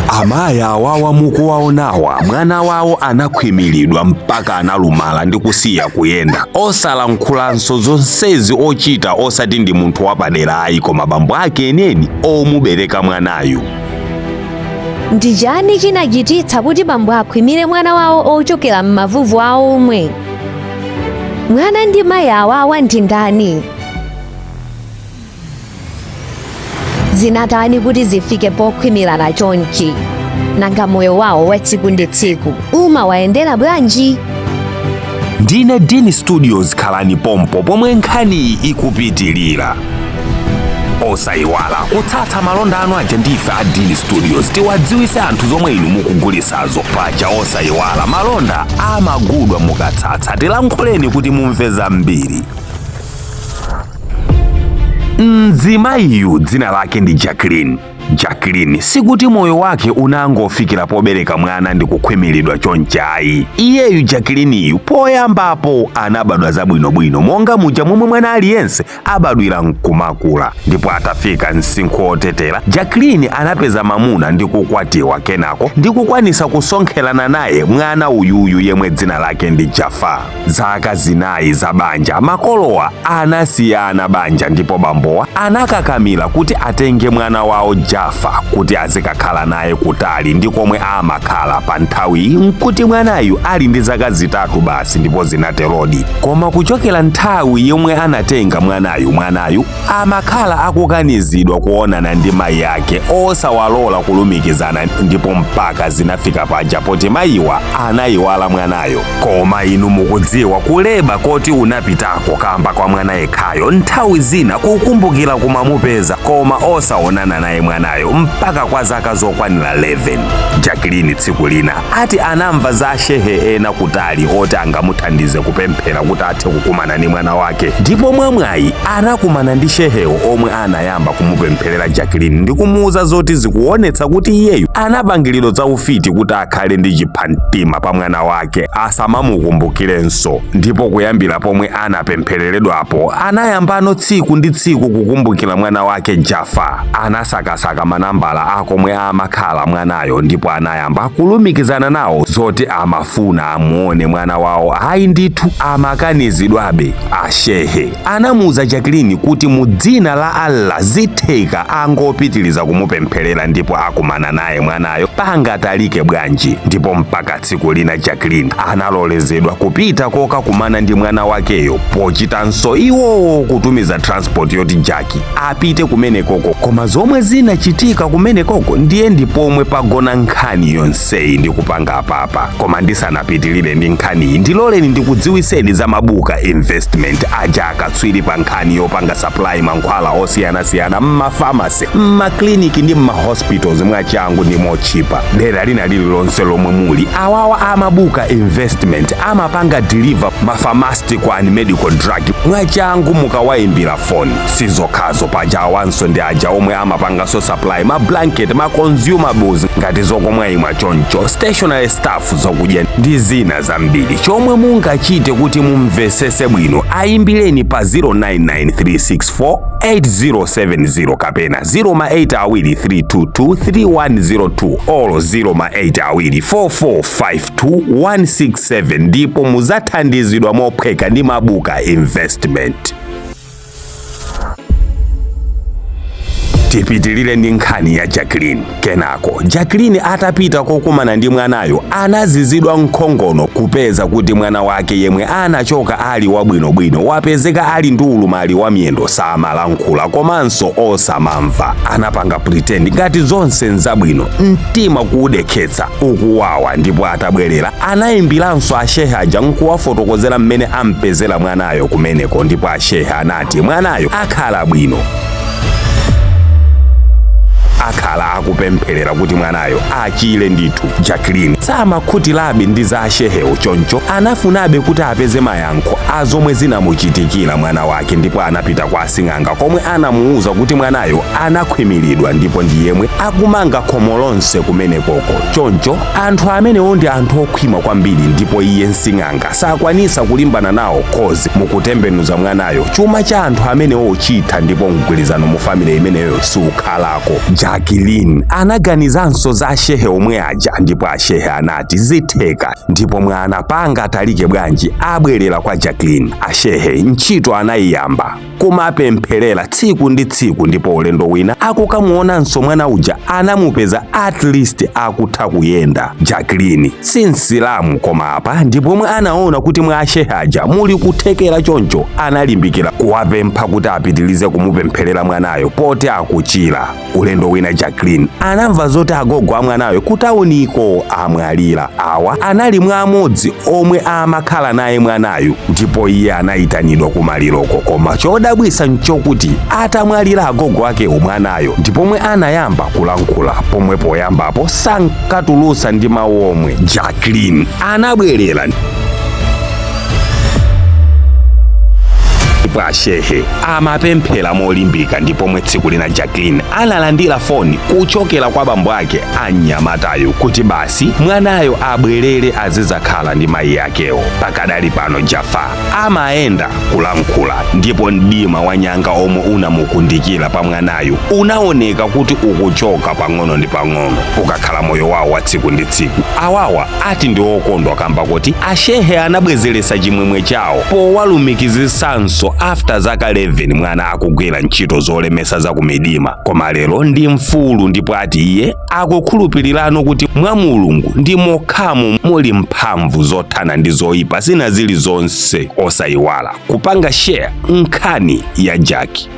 Amayi awawa mukuwaonawa, mwana wawo anakhwimiridwa mpaka analumala ndi kusiya kuyenda, osalankhulanso. Zonsezi ochita osati ndi munthu wapadera ayi, koma bambo ake enieni omubereka mwanayu. Ndi chani chinachititsa kuti bambo akhwimire mwana wawo ochokera m'mavuvu awo omwe? Mwana ndi mayi awawa ndi ndani? Zinatani kuti zifike pokhwimirana chonchi? Nanga moyo wawo wa tsiku ndi tsiku umawayendera bwanji? Ndine Dini Studios, khalani pompo pomwe nkhaniyi ikupitilira. Osayiwala kutsatsa malonda anu aja ndife a Dini Studios, tiwadziwise anthu zomwe inu mukugulisazo. Paja osayiwala, malonda amagudwa mukatsatsa. Tilankhuleni kuti mumve zambiri. Mzimayiyu dzina lake ndi Jacqueline. Jacqueline sikuti moyo wake unangofikira pobereka mwana ndi kukhwimiridwa chonchi ayi. Iyeyu Jacquelineyu poyambapo anabadwa zabwinobwino monga muja momwe mwana aliyense abadwira nkumakula. Ndipo atafika msinkhu otetera, Jacqueline anapeza mamuna ndi kukwatiwa, kenako ndi kukwanisa kusonkherana naye mwana uyuyu yemwe dzina lake ndi Jafar. Zaka 4 za banja, makolowa anasiyana banja ndipo bambowa anakakamira kuti atenge mwana wawo Jafar kuti azikakhala naye kutali ndi komwe amakhala. Pa nthawiyi nkuti mwanayu ali ndi zaka 3 basi, ndipo zinaterodi. Koma kuchokera nthawi yomwe anatenga mwanayu, mwanayu amakhala akukanizidwa kuonana ndi mayi ake, osawalola kulumikizana, ndipo mpaka zinafika paja poti mayiwa anayiwala mwanayo. Koma inu mukudziwa kuleba koti unapitako kamba kwa mwana yekhayo, nthawi zina kukumbukira kumamupeza koma osaonana naye mwanayo mpaka kwa zaka zokwanira 11. Jacqueline tsiku lina ati anamva za shehe ena kutali oti angamuthandize kupemphera kuti athe kukumana ndi mwana wake, ndipo mwamwayi anakumana ndi shehewo omwe anayamba kumupempherera Jacqueline ndi kumuuza zoti zikuonetsa kuti iyeyu anapangiridwa za ufiti kuti akhale ndi chiphamtima pa mwana wake asamamukumbukirenso. Ndipo kuyambira pomwe anapemphereredwapo, anayambano tsiku ndi tsiku kukumbukira mwana wake Jafar. Anasakasaka manambala akomwe amakhala mwanayo ndipo anayamba kulumikizana nawo zoti amafuna amuone mwana wawo. Ayi ndithu, amakanizidwabe. Ashehe anamuuza Jacqueline kuti mu dzina la Allah zitheka, angopitiliza kumupempherera ndipo akumana naye mwanayo pangatalike bwanji. Ndipo mpaka tsiku lina Jacqueline analolezedwa kupita kokakumana ndi mwana wakeyo, pochitanso iwowo kutumiza transport yoti Jackie apite kumenekoko. Koma zomwe zinachitika kumenekoko ndiye ndipomwe pagona nkhani yonseyi ndi kupanga apapa. Koma ndisanapitilire ndi nkhaniyi, ndiloleni ndikudziwiseni za Mabuka Investment aja, akatswiri pa nkhani yopanga supply mankhwala osiyanasiyana m'mafamasi, m'makliniki ndi m'mahospitals mwachangu ndi mochipa. Dera lina lililonse lomwe muli, awawa amabuka Investment amapanga deliver ma pharmaceutical and medical drug mwachangu mukawayimbira foni. Sizokhazo, paja awanso ndi aja omwe amapanganso supply ma blanket, ma consumables ngati zokomwa imwa choncho, stationary stuff, zokudya ndi zina zambiri. Chomwe mungachite kuti mumvesese bwino, ayimbireni pa 099364 8070 kapena 082 322 3102 olo 082 4452167, ndipo muzathandizidwa mophweka ndi Mabuka Investment. Tipitilire ndi nkhani ya Jacqueline. Kenako Jacqueline atapita kokumana ndi mwanayo, anazizidwa nkhongono kupeza kuti mwana wake yemwe anachoka ali wabwinobwino wapezeka ali ndi ulumali wa miyendo, samalankhula komanso osamamva. Anapanga pretend ngati zonse nzabwino, mtima kuudekhetsa ukuwawa. Ndipo atabwerera anayimbiranso ashehe aja nkuwafotokozera mmene ampezera mwanayo kumeneko, ndipo ashehe anati mwanayo akhala bwino, akhala akupempherera kuti mwanayo achire ndithu. Jacqueline samakhutirabe ndi za ashehewo, choncho anafunabe kuti apeze mayankho a zomwe zinamuchitikira mwana wake, ndipo anapita kwa asing'anga komwe anamuwuza kuti mwanayo anakhwimiridwa ndipo ndi yemwe akumanga khomo lonse kumenekoko. Choncho anthu amenewo ndi anthu okhwima kwambiri, ndipo iye msing'anga sakwanisa kulimbana nawo, 'cause mukutembenuza mwanayo chuma cha anthu amenewo chitha ndipo mgwirizano mu family imeneyo sukhalako. Jacqueline anaganizanso za ashehe omwe aja, ndipo ashehe anati zitheka, ndipo mwana panga atalike bwanji abwerera kwa Jacqueline. Ashehe ntchito anayiyamba kumapempherera tsiku ndi tsiku, ndipo ulendo wina akukamuonanso mwana uja anamupeza at least akutha kuyenda. Jacqueline si Msilamu, koma apa ndipomwe anaona kuti mwa ashehe aja muli kuthekera, choncho analimbikira kuwapempha kuti apitilize kumupempherera mwanayo poti akuchira. Ulendo wina Jacqueline anamva zoti agogo a mwanayo kutauniko amwalira. Awa anali mwa amodzi omwe amakhala naye mwanayo, ndipo iye anayitanidwa kumaliroko. Koma chodabwisa nchokuti atamwalira agogo akewo, mwanayo ndipomwe anayamba kulankhula, pomwe poyambapo sankatulusa ndi mawu omwe. Jacqueline anabwerera ndipo ashehe amapemphera molimbika, ndipomwe tsiku lina Jacqueline analandira foni kuchokera kwa bambo ake anyamatayo kuti basi mwanayo abwerere azizakhala ndi mayi akewo. Pakadali pano Jafar amayenda, kulankhula, ndipo mdima wa nyanga omwe unamukundikira pa mwanayo unaoneka kuti ukuchoka pang'ono ndi pang'ono. Ukakhala moyo wawo wa tsiku ndi tsiku, awawa ati ndi okondwa kamba kuti ashehe anabwezeresa chimwemwe chawo powalumikizisanso after zaka 11 mwana akugwira ntchito zolemesa za kumidima, koma lero ndi mfulu, ndipo ati iye akukhulupirirano kuti mwa Mulungu ndi mokhamu muli mphamvu zothana ndi zoyipa zina zilizonse. Osayiwala kupanga share nkhani ya Jackie.